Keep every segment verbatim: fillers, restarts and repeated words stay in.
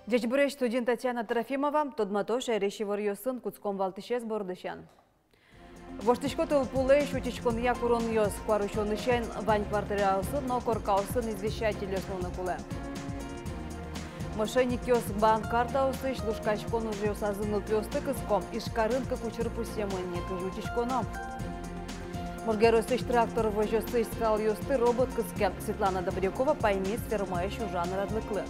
Ӟечбуресь! Студиын Татьяна Трофимова. Тодмато шаерысь иворъёсын. Кутском валтӥсез бордысен. Воштӥсько тылпулэсь утиськонъя куронъёс. Куарусёнысен вань квартираосын но коркаосын извещательёс луыны кулэ. Мошенникъёс банк картаосысь лушкаськон ужъёсазы нылпиосты кыско. Ижкарын кык учыр пусъемын ни. Кызьы утиськоно? Можга ёросысь трактор возёсысь скалъёсты робот кыске. Светлана Добрякова паймиз фермаысь ужан радлыклы.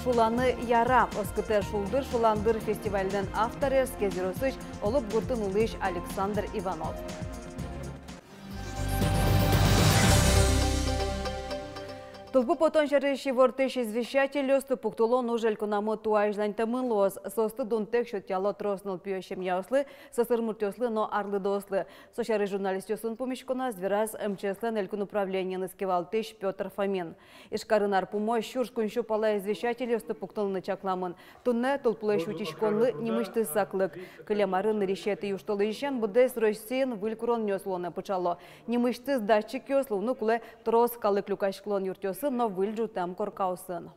Шуланы яра. Оскытэ «Шулдыр шуландыр» фестивальлэн авторез, Кез ёросысь Олып гуртын улӥсь Александр Иванов. Тылпу потон сярысь ивортӥсь извещательёсты пуктылон уж элькунамы туэ азьланьтэмын луоз. Соосты дунтэк сётъяло трос нылпиё семьяослы, сӧсырмуртъёслы но арлыдоослы. Со сярысь журналистъёсын пумиськоназ вераз МЧС-лэн элькун управлениеныз кивалтӥсь Пётр Фомин. Ижкарын ар пумо сюрс куинь сю пала извещательёсты пуктылыны чакламын. Туннэ тылпулэсь утиськонлы нимысьтыз саклык. Кылем арын нырысетӥ южтолэзьысен быдэс Россиын выль куронъёс луонэ пыӵало. Нимысьтыз датчикъёс луыны кулэ трос калык люкаськон юртъёсын но выль ӝутэм коркаосын.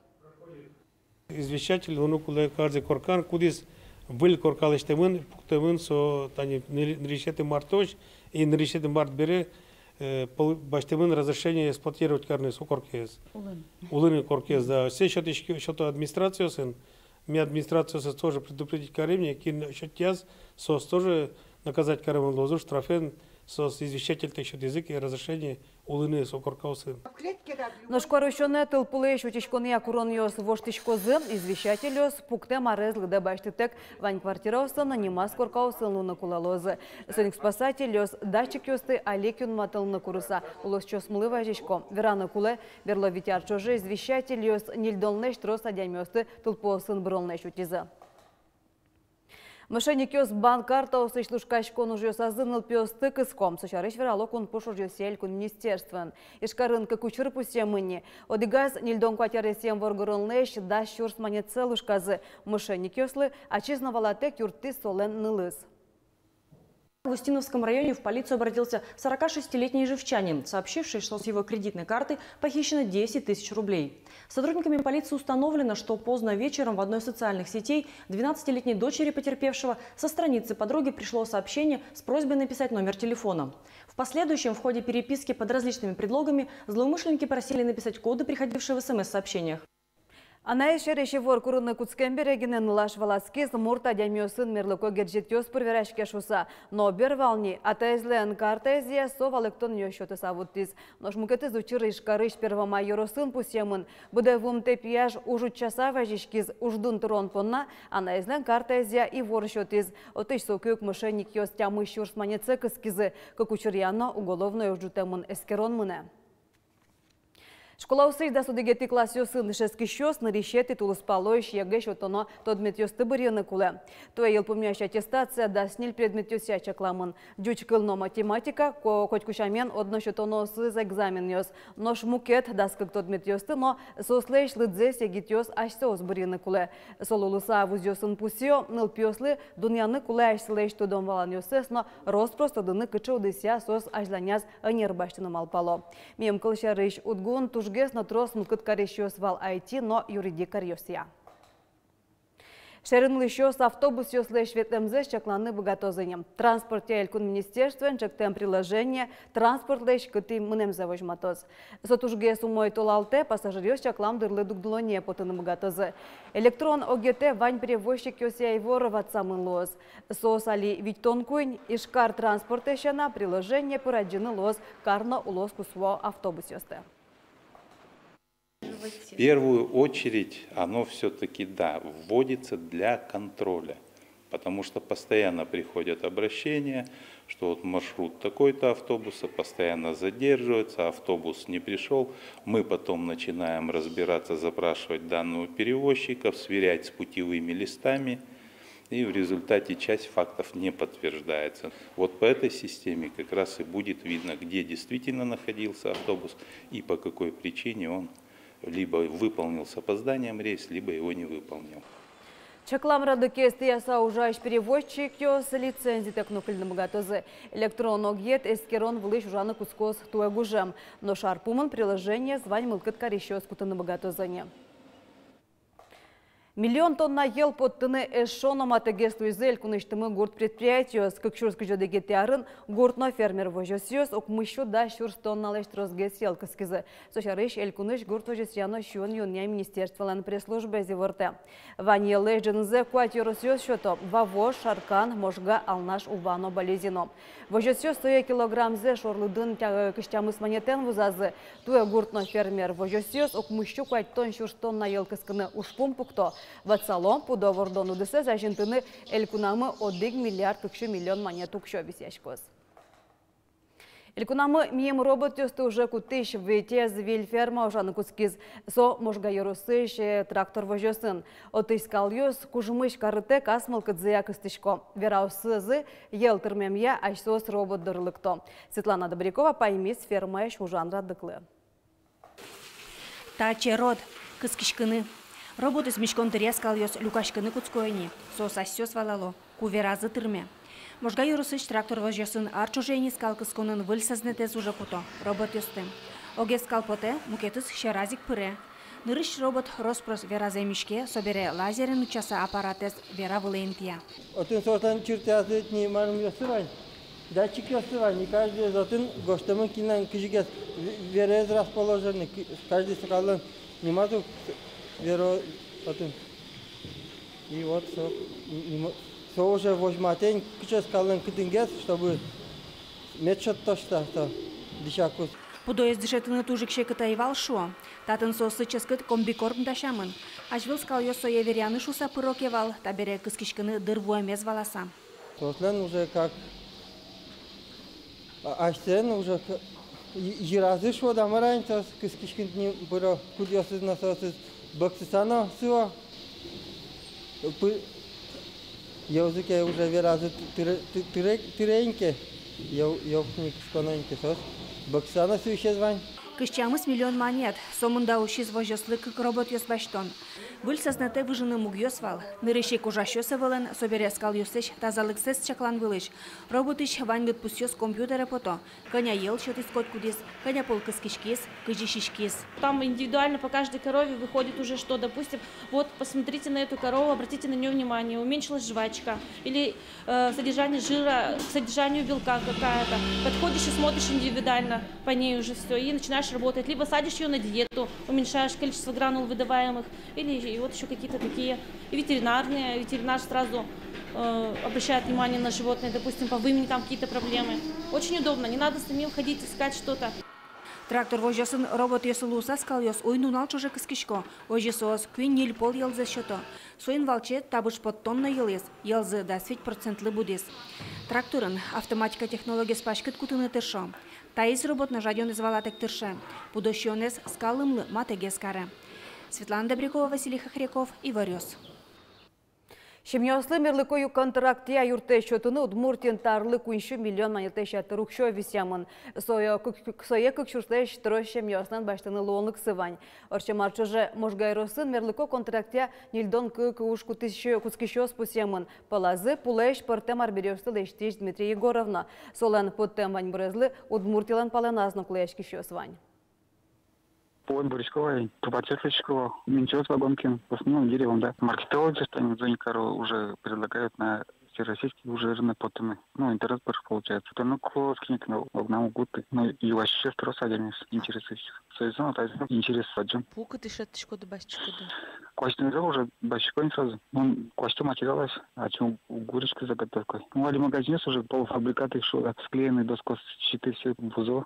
Извещатель луыны кулэ каждый коркан, кудӥз выль корка лэсьтэмын, пуктэмын со тани ныр-, нырысетӥ мартозь, и нырысетӥ март бере, э, пол-, басьтэмын разрешение эксплуатировать карыны со коркаез. Улын. Улын коркаез, да. Сое сётӥсько, сёто администрациосын, ми администрациосыз тоже предупредить карим ни, кин сётъяз, соосты тоже наказать каремын луозы штрафен, соос извещательтэк сётӥзы ке разрешение улыны со коркаосын. Нош куарусёнэ тылпулэсь утиськонъя куронъёс воштӥськозы. Извещательёс пуктэм арез лыдэ басьтытэк вань квартираосын но нимаз коркаосын луыны кулэ луозы. Соин ик спасательёс датчикъёсты али ик юнматылыны курыса улосчиосмылы вазисько. Вераны кулэ, берло вить ар ӵоже извещательёс ньыльдонлэсь трос адямиосты тылпуосын быронлэсь утизы. Мошенникъёс банк картаосысь лушкаськон ужъёсазы нылпиосты кыско. Со сярысь верало кун пуш ужъёсъя элькун министерствоын. Ижкарын кык учыр пусъемын ни. Одӥгаз ньыльдон куать аресъем воргоронлэсь дас сюрс манетсэ лушказы мошенникъёслы, ачиз но валатэк юрттӥз солэн нылыз. В Устиновском районе в полицию обратился сорокашестилетний ижевчанин, сообщивший, что с его кредитной карты похищено десять тысяч рублей. Сотрудниками полиции установлено, что поздно вечером в одной из социальных сетей двенадцатилетней дочери потерпевшего со страницы подруги пришло сообщение с просьбой написать номер телефона. В последующем, в ходе переписки под различными предлогами, злоумышленники просили написать коды, приходившие в СМС-сообщениях. Анаез сярысь ивор курыны кутскем бере гинэ нылаш валаськиз, мурт адямиосын мерлыко герӟетъёс пыр вераське шуыса. Но бер вал ни, атаезлэн картаезъя со валэктонъёс сётыса вуттӥз. Нош мукетыз учыр Ижкарысь Первомай ёросын пусъемын. Быдэ вуымтэ пияш уж утчаса вазиськиз. Уждун тырон понна анаезлэн картаезъя ивор сётӥз. Отысь соку ик мошенникъёс тямыс сюрс манетсэ кыскизы. Кык учыръя но уголовной уж ӝутэмын, эскерон мынэ. Школаосысь дас одӥгетӥ классъёсын дышетскисьёс нырысетӥ тулыспалозь ЕГЭ сётоно тодметъёсты бырйыны кулэ. Туэ йылпумъясь аттестация дас ньыль предметъёсъя чакламын. Ӟуч кыл но математика, ко-, котьку сямен одно сётоноосыз экзаменъёс. Нош мукет дас кык тодметъёсты но соослэсь лыдзэс егитъёс асьсэос бырйыны кулэ. Со луыса вузъёсын пусъё: нылпиослы дунъяны кулэ асьсэлэсь тодон-валанъёссэс но рос-прос тодыны, кыӵе удысъя соос азьланяз ӧнер басьтыны малпало. Мием кылсярысь, УдГУ-ын тужгес но трос мылкыд карисьёс вал айти но юридик каръёсъя. Шаерын улӥсьёс автобусъёслэсь ветлэмзэс чакланы быгатозы ни. Транспортъя элькун министерствоен ӵектэм приложение транспортлэсь кытӥ мынэмзэ возьматоз. Со тужгес умой толалтэ, пассажиръёс чаклам дырлы дугдылонэ потыны быгатозы. Электрон огетэ вань перевозчикъёсъя ивор ватсамын луоз. Соос али витьтон куинь. Ижкар транспортэ сяна, приложение пыр адӟыны луоз кар но улос кусо автобусъёсты. В первую очередь оно всё-таки, да, вводится для контроля, потому что постоянно приходят обращения, что вот маршрут такой-то автобуса постоянно задерживается, автобус не пришёл. Мы потом начинаем разбираться, запрашивать данные у перевозчиков, сверять с путевыми листами. И в результате часть фактов не подтверждается. Вот по этой системе как раз и будет видно, где действительно находился автобус и по какой причине он либо выполнил с опозданием рейс, либо его не выполнил. Чаклам радлыкез тӥяса ужась перевозчикъёс лицензитэк но кыльыны быгатозы. Электрон огъет эскерон вылысь ужаны кутскоз туэ гужем. Нош ар пумын приложениез вань мылкыд карисьёс кутыны быгатозы ни. Миллион тонна йӧл поттыны эшшо но матэгес луизы элькунысьтымы гурт предприятиос. Кык сюрс кызь одӥгетӥ арын гурт но фермер возёсъёс укмыссю дас сюрс тонналэсь тросгес йӧл кыскизы. Со сярысь элькунысь гурт возёсъя но сиён-юонъя министерстволэн пресс-службаез ивортэ. Вань йӧллэсь ӝынызэ куать ёросъёс сёто: Вавож, Шаркан, Можга, Алнаш, Ува но Балезино. Возёсъёс сое килограммзэ шорлыдын тя-, кызь тямыс манетэн вузазы. Туэ гурт но фермер возёсъёс укмыссю куатьтон сюрс тонна йӧл кыскыны ужпум пукто. Ватсалом, пудо вордон удысэз азинтыны элькунамы одӥг миллиард кык сю миллион манет уксё висъяськоз. Элькунамы мием роботъёсты уже кутӥсь витез выль ферма ужаны кутскиз. Со Можга ёросысь, э, трактор возёсын. Отысь скалъёс кужмысь карытэк ас мылкыдзыя кыстӥсько. Вераосызы, йӧл тырмемъя асьсэос робот доры лыкто. Светлана Добрякова паймиз фермаысь ужан радлыклы. Та черод кыскиськыны. Роботэз миськон дыръя скалъёс люкаськыны кутско ини. Соос асьсэос валало, ку веразы тырме. Можга ёросысь трактор возёсын ар ӵоже ини скал кысконын выль сӧзнэтэз уже куто — роботъёсты. Огез скал потэ, мукетыз сьӧразы ик пыре. Нырысь робот рос-прос веразэ миське, собере лазерен утчаса аппаратэз вера вылэ интыя. Отын соослэн чыртыязы тӥни марымъёссы вань, датчикъёссы вань, и каждыез отын гожтэмын, кинлэн кызьыгес ве-, вераез расположены, ки-, каждый скаллэн нимаз ук веро отын. И вот со, м-, м-, со уже возьматэ ини, кыӵе скаллэн кытынгес, чтобы мед сётоз шуса со дӥсякуз. Пудоез дышетыны туж ик секыт ӧй вал, шуо. Татын соослы ческыт комбикорм дасямын. Азьвыл скалъёс сое веръяны шуса пыро ке вал, табере кыскиськыны дыр вуэмез валаса. Соослэн уже как, а, асьсэлэн уже к-, йы-, йыразы, шуод-а, мар-а ини, соос кыскиськыны тӥни пыро, кудъёсыз но соосыз бӧксыса но сыло. Пы-, йӧлзы ке уже веразы ты-, тыре-, ты-, тыре-, тыре ини ке, йӧл, йӧл кытын кысконо ини ке, соос бӧксыса но сылӥсез вань. Кызь тямыс миллион манет — со мында усиз возёслы кык роботъёс басьтон. Выль сӧзнэтэ выжыны мугъёс вал. Нырысь ик ужасьёс ӧвӧлэн, собере скалъёслэсь тазалыксэс чаклан вылысь. Роботысь вань лыдпусъёс компьютере пото. Кӧня йӧл сётӥз котькудӥз, кӧня пол кыскиськиз, кызьы сиськиз. Там индивидуально по каждой корове выходит уже, что, допустим, вот посмотрите на эту корову, обратите на неё внимание, уменьшилась жвачка или, э, содержание жира, к содержанию белка какая-то. Подходишь и смотришь индивидуально по ней уже всё, и начинаешь работать. Либо садишь её на диету, уменьшаешь количество гранул выдаваемых, или и вот ещё какие-то такие, и ветеринарные, ветеринар сразу, э, обращает внимание на животное, допустим, по выемкам какие-то проблемы. Очень удобно, не надо самим ходить искать что-то. Трактор возёсын роботъёс луыса, скалъёс уй-нунал ӵоже кыскисько. Озьы соос куинь-ньыль пол йӧлзэс сёто. Соин валче табыш поттон но йылӥз, йӧлзы дас вить процентлы будӥз. Тракторын автоматика технологиез паськыт кутыны тыршо. Таиз робот но жадёнэз валатэк тырше. Пудо сиёнэз скаллы матэгес каре. Светлана Добрякова, Василий Хохряков, Иворъёс. Семьяослы мерлыко ю-, контрактъя юрттэт сётыны Удмуртиын та арлы куинь сю миллион манетлэсь ятыр уксё висъямын. Сое кык, сое кык сюрслэсь трос семьяослэн басьтыны луонлыксы вань. Ортчем ар ӵоже Можга ёросын мерлыко контрактъя ньыльдон кык уж кутӥсь-, кутскисьёс пусъемын. Пӧлазы пулэсь пӧртэм арбериосты лэсьтӥсь Дмитрий Егоров но. Солэн поттэм ваньбурезлы Удмуртилэн палэназ но кулэяськисьёс вань. Пуэн бырысько вай, тупатъёс лэсьтӥсько, менчиос вагон кен, в основном деревом, да. Маркетологъёс тани звонить каро, уже предлагают на всероссийский уже рынок потыны. Ну, интерес пыр получается. То, ну, клоос киник, ну, огнам уг гурты. Ну, юасьёс трос адямиос интересуются. Соизон, соизон интерес адӟем. Пу кытысь шедьтӥськоды, басьтӥськоды? Куасьтыны уже басьтӥсько ини сразу. Ну, куасьто материалъёс, ачим уг гуриськы заготовкой. Ну, али магазинъёс уже полуфабрикаты, шуо, да, склеенный доскаос, щиты, всё вузо.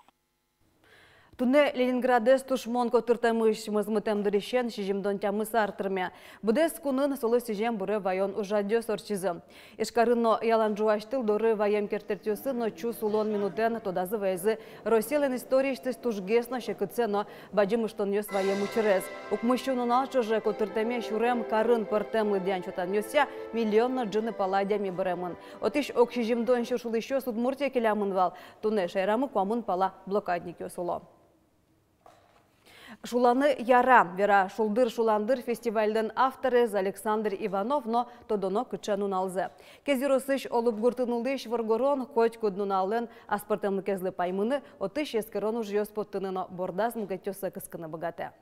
Туннэ Ленинградэз тушмон котыртэмысь мозмытэм дырысен сизьымдон тямыс ар тырме. Быдэс кунын солы сӥзем буре ваён ужрадъёс ортчизы. Ижкарын но ялан ӝуась тыл доры ваем кертэтъёсын но чус улон минутэн тодазы ваизы Россилэн историысьтыз тужгес но секытсэ но бадӟым ыштонъёс ваем учырез. Укмыссю нунал ӵоже котыртэме сюрем карын пӧртэм лыдъян сётонъёсъя миллион но ӝыны пала адями быремын. Отысь ог сизьымдон сюрс улӥсьёс Удмуртие келямын вал. Туннэ шаерамы куамын пала блокадникъёс уло. Шуланы яра, вера «Шулдыр шуландыр» фестивальлэн авторез Александр Иванов но тодоно кыӵе нуналзэ. Кез ёросысь Олуб гуртын улӥсь воргорон котькуд нуналлэн аспӧртэмлыкезлы паймыны, отысь эскерон ужъёс поттыны но бордаз мукетъёссэ кыскыны быгатэ.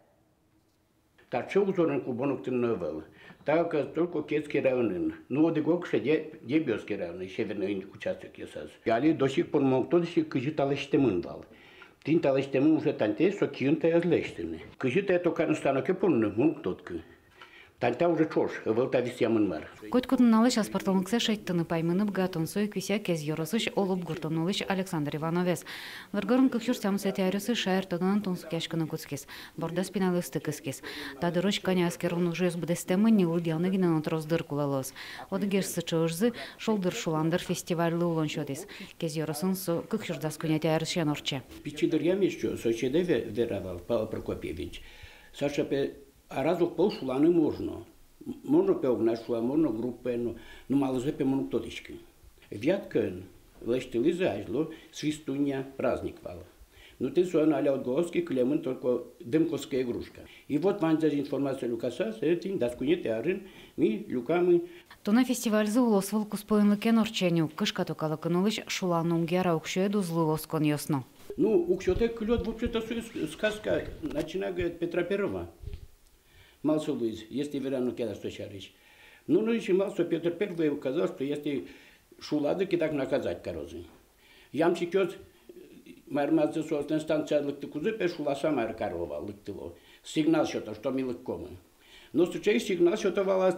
Таӵе узорын клубон уктыны но ӧвӧл. Та как раз только Кетский районын. Ну, одӥг-огшоры Де-, Дебёсский районын, северный участокъёсаз. Али до сих пор мон уг тодӥськы, кызьы та лэсьтэмын вал. Тӥни та лэсьтэмын уже тани та, со киын таяз лэсьтыны. Кызьы тае токарный станоке поныны, мон уг тодӥськы. Тани та уже ӵош, ӧвӧл та висъямын мар. Котькуд нуналысь аспӧртэмлыксэ шедьтыны, паймыны быгатон — со ик висъя Кез ёросысь Олуб гуртын улӥсь Александр Ивановез. Воргорон кык сюрс тямысэтӥ аръёсы шаер тодонэн тунсыкъяськыны кутскиз, бордаз пиналъёсты кыскиз. Та дырозь кӧня эскерон ужъёс быдэстэмын ни, лыдъяны гинэ но трос дыр кулэ луоз. Одӥгез сыӵе ужзы «Шулдыр шуландыр» фестивальлы улон сётӥз. Кез ёросын со кык сюрс дас куинетӥ арысен ортче. Пичи дыръям ещё соседэ ве-, вера вал Павел Прокопьевич. Саша, пе, араз-огпол шуланы можно. М-, можно, пе, огназ шуа, можно группаен но, но малызэ, пе, мон уг тодӥськы. Вяткаын лэсьтылӥзы азьло, Свистунья праздник вал. Ну, тӥни солэн али отголоски кылемын только «Дымковская игрушка». И вот ваньзэ информация люкаса, сэрен тӥни дас куинетӥ арын ми люкамы. Туннэ фестивальзы улосвыл куспо инлыкен ортче ни ук. Кышкато калыкын улӥсь шуланы уг яра, уг сётэ дузлы осконъёс но. Ну, уг сётэ кылёд, вообще-то, со с-, сказка, начиная, говорит, Петра Первого. Малы со луиз, если вераны ке, со сярысь. Ну, ну, ещё малы со Пётр Первый указал, что если шулады ке, дак наказать карозы. Ямщикъёс, мар-мар, соослэн станцияз лыктыкузы, пе, шуласа мар каро вал, лыктыло. Сигнал сёто, что ми лыккомы. Но сыӵе ик сигнал сёто вал, а,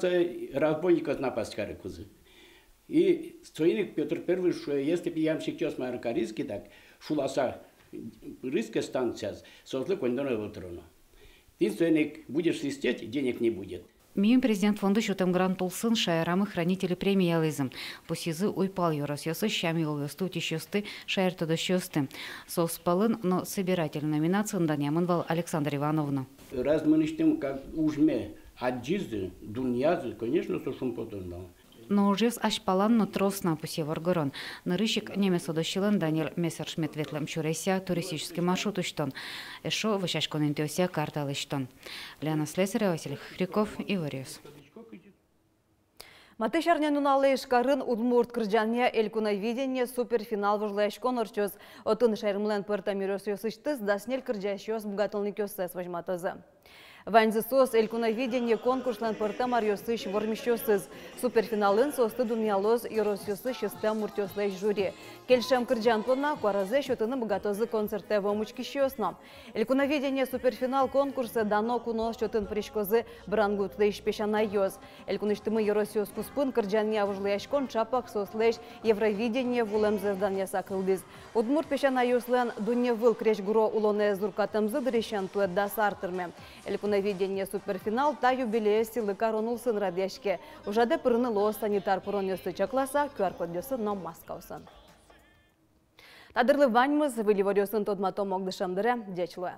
разбойникъёс напасть карыкузы. И соин ик Пётр Первый шуэ, если б ямщикъёс мар кариз ке, дак шуласа пыриз ке станцияз, соослы коньдон ӧвӧл тыроно. Тӥни соин ик: будешь свистеть — денег не будет. Миым Президент фонды сётэм грант улсын шаерамы «Хранители» премия ялӥзы. Пусйизы уйпал ёросъёсысь сям-йылолъёсты утисьёсты, шаертодосчиосты. Соос пӧлын но «Собиратель» номинациын данъямын вал Александр Иванов но. Раз мынэсьтым как ужме адӟизы, дунъязы, конечно, со шумпотон вал. Но ужъёс азьпалан но трос на, пусъе воргорон. Нырысь ик нимысьтыз одӥгзылэн, Даниэль Мессершмидт ветлэм сюресъя, туристический маршрут усьтон. Эшшо вӧсяськон интыосъя карта лэсьтон. Лена Слесарева, Василий Хохряков, «Иворъёс». Матысь арня нуналэ Ижкарын удмурт кырӟанъя «Элькуновидение» суперфинал вожвылъяськон ортчоз. Отын шаермылэн пӧртэм ёросъёсысьтыз дас ньыль кырӟасьёс быгатонлыкъёссэс возьматозы. Ваньзы соос «Элькуновидение» конкурслэн пӧртэм аръёсысь вормисьёсыз. Суперфиналын соосты дунъялоз ёросъёсысь ыстэм муртъёслэсь жюри. Кельшем кырӟан понна куаразэ сётыны быгатозы концертэ вуэм учкисьёс но. «Элькуновидение» суперфинал конкурсэ дано куноос чотын пыриськозы Брангуртысь песянайёс. Элькунысьтымы ёросъёс куспын кырӟанъя вожвылъяськон ӵапак соослэсь «Евровидение» вуылэмзэс данъяса кылдӥз. Удмурт песянайёслэн дунневыл крезьгуро улонэз зуркатэмзы дырысен туэ дас ар тырме. «Элькуновидение» суперфинал та юбилеез сӥлы карон улсын радъяське. Ужрадэ пырыны луоз санитар куронъёсты чакласа, QR-кодъёсын но маскаосын. Та дырлы ваньмыз. Выль иворъёсын тодматом огдышем дыре. Ӟеч луэ.